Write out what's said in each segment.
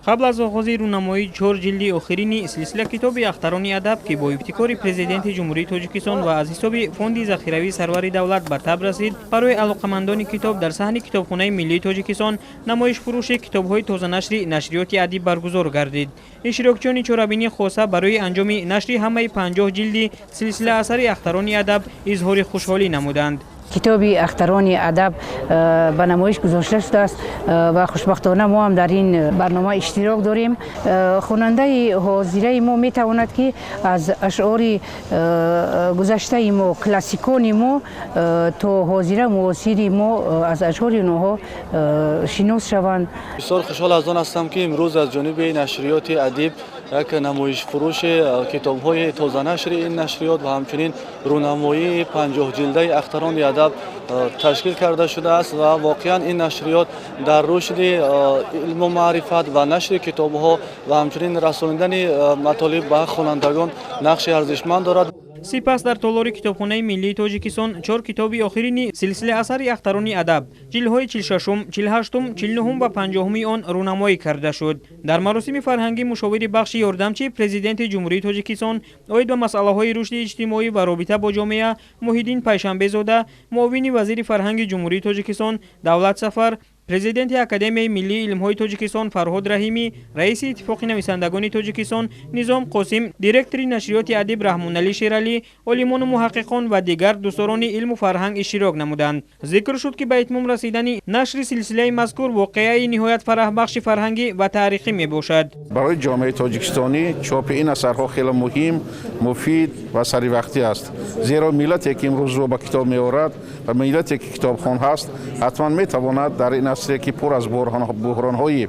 Қабл аз оғози рӯнамоии чор ҷилди охирини силсила китоби «Ахтарони адаб», ки бо ибтикори Президенти Ҷумҳурии Тоҷикистон ва аз ҳисоби Фонди захиравии Сарвари давлат ба таб расид, барои алоқамандони китоб дар саҳни Китобхонаи миллии Тоҷикистон намоишфурӯши китобҳои тозанашри нашриёти «Адиб» баргузор гардид. Иштирокчиёни чорабинӣ хоса барои анҷоми нашри ҳамаи 50 ҷилди силсила асари «Ахтарони адаб» изҳори хушҳолӣ намуданд. Китоби «Ахтарони адаб» ба намоиш гузошта шудааст ва хушбахтона мо ҳам дар ин барнома иштирок дорем. Хонандаи ҳозираи мо метавонад, ки аз ашъори гузаштаи мо, классикони мо то ҳозира муосири мо, аз ашъори онҳо шинос шаванд. Бисёр хушҳол аз он ҳастам, ки имрӯз аз ҷониби нашриёти «Адиб» як намоишфурӯши китобҳои тозанашри ин нашриёт ва ҳамчунин рӯнамоии 50 ҷилдаи «Ахтарони адаб» ташкил карда шудааст ва воқеан ин нашриёт дар рушди илму маърифат ва нашри китобҳо ва ҳамчунин расонидани матолиб ба хонандагон нақши арзишманд дорад. Сипас дар толори Китобхонаи миллии Тоҷикистон чор китоби охирини силсила асари «Ахтарони адаб», ҷилдҳои 46-ум, 48-ум, 49-ум ва 50-уми он рӯнамоӣ карда шуд. Дар маросими фарҳангӣ мушовири бахши ёрдамчии Президенти Ҷумҳурии Тоҷикистон оид ба масъалаҳои рушди иҷтимоӣ ва робита бо ҷомеа Муҳиддин Пайшанбезода, муовини вазири фарҳанги Ҷумҳурии Тоҷикистон Давлат Сафар, президенти Академияи миллии илмҳои Тоҷикистон Фарҳод Раҳимӣ, раиси Иттифоқи нависандагони Тоҷикистон Низом Қосим, директори нашриёти «Адиб» Раҳмоналӣ Шералӣ, олимону муҳаққиқон ва дигар дӯстдорони илму фарҳанг иштирок намуданд. Зикр шуд, ки ба итмом расидани нашри силсилаи мазкур воқеаи ниҳоят фараҳбахши фарҳангӣ ва таърихӣ мебошад. Барои ҷомеаи тоҷикистонӣ чопи ин асарҳо хеле муҳим, муфид ва саривақтӣ аст, зеро миллате, ки имрӯз рӯ ба китоб меорад, ва миллате, ки китобхон ҳаст, ҳатман метавонад дар ин асре, ки пур аз буҳронҳои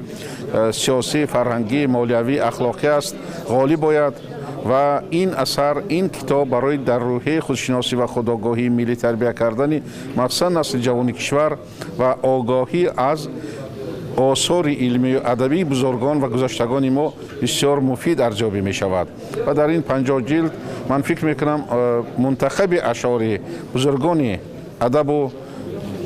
сиёсӣ, фарҳангӣ, молиявӣ, ахлоқӣ аст, ғолиб ояд. Ва ин асар, ин китоб барои дар рӯҳияи худшиносӣ ва худогоҳии миллӣ тарбия кардани махсусан насли ҷавони кишвар ва огоҳӣ аз осори илмию адабии бузургон ва гузаштагони мо бисёр муфид арзёбӣ мешавад. Ва дар ин 50 ҷилд, ман фикр мекунам, мунтахаби ашъори бузургони адабу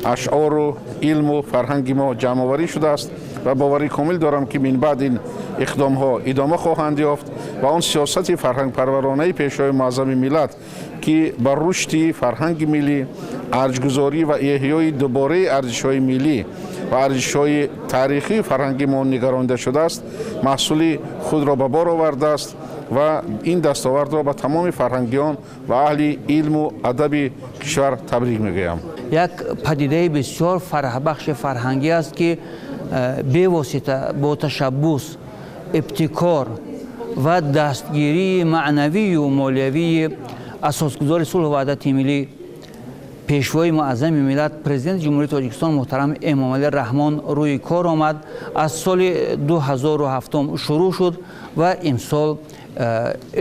ашъору илму фарҳанги мо ҷамъоварӣ шудааст ва боварӣ комил дорам, ки минбаъд ин иқдомҳо идома хоҳанд ёфт ва он сиёсати фарҳангпарваронаи Пешвои муаззами миллат, ки ба рушди фарҳанги миллӣ, арҷгузорӣ ва эҳёи дубораи арзишҳои миллӣ ва арзишҳои таърихии фарҳанги мо нигаронида шудааст, маҳсули худро ба бор овардааст ва ин дастовардро ба тамоми фарҳангиён ва аҳли илму адаби кишвар табрик мегӯям. Як падидаи бисёр фараҳбахши фарҳангӣ аст, ки бевосита бо ташаббус, ибтикор ва дастгирии маънавию молиявии асосгузори сулҳу ваҳдати миллӣ, Пешвои муаззами миллат, Президенти Ҷумҳурии Тоҷикистон муҳтарам Эмомалӣ Раҳмон рӯи кор омад. Аз соли 2007 шурӯъ шуд ва имсол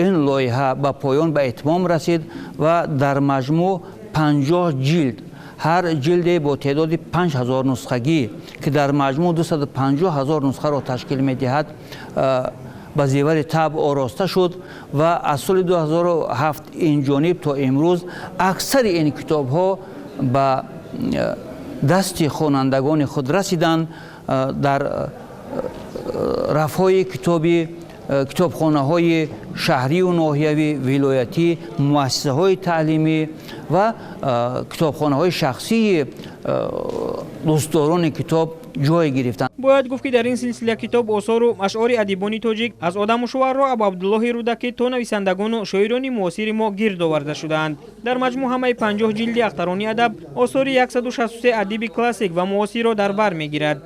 ин лоиҳа ба поён, ба итмом расид ва дар маҷмӯъ 50 ҷилд, ҳар ҷилде бо теъдоди 5000 нусхагӣ, ки дар маҷмӯъ 250 000 нусхаро ташкил медиҳад, ба зевари табъ ороста шуд. Ва аз соли 2007 ин ҷониб то имрӯз аксари ин китобҳо ба дасти хонандагони худ расиданд, дар рафҳои китоби китобхонаҳои шаҳрию ноҳиявӣ, вилоятӣ, муассисаҳои таълимӣ ва китобхонаҳои шахсии дӯстдорони китоб ҷой гирифтанд. Бояд гуфт, ки дар ин силсила китоб осору ашъори адибони тоҷик аз одаму шуаро Абуабдуллоҳи Рӯдакӣ то нависандагону шоирони муосири мо гирд оварда шудаанд. Дар маҷмӯъ ҳамаи 50 ҷилди «Ахтарони адаб» осори 163 адиби классик ва муосирро дар бар мегирад.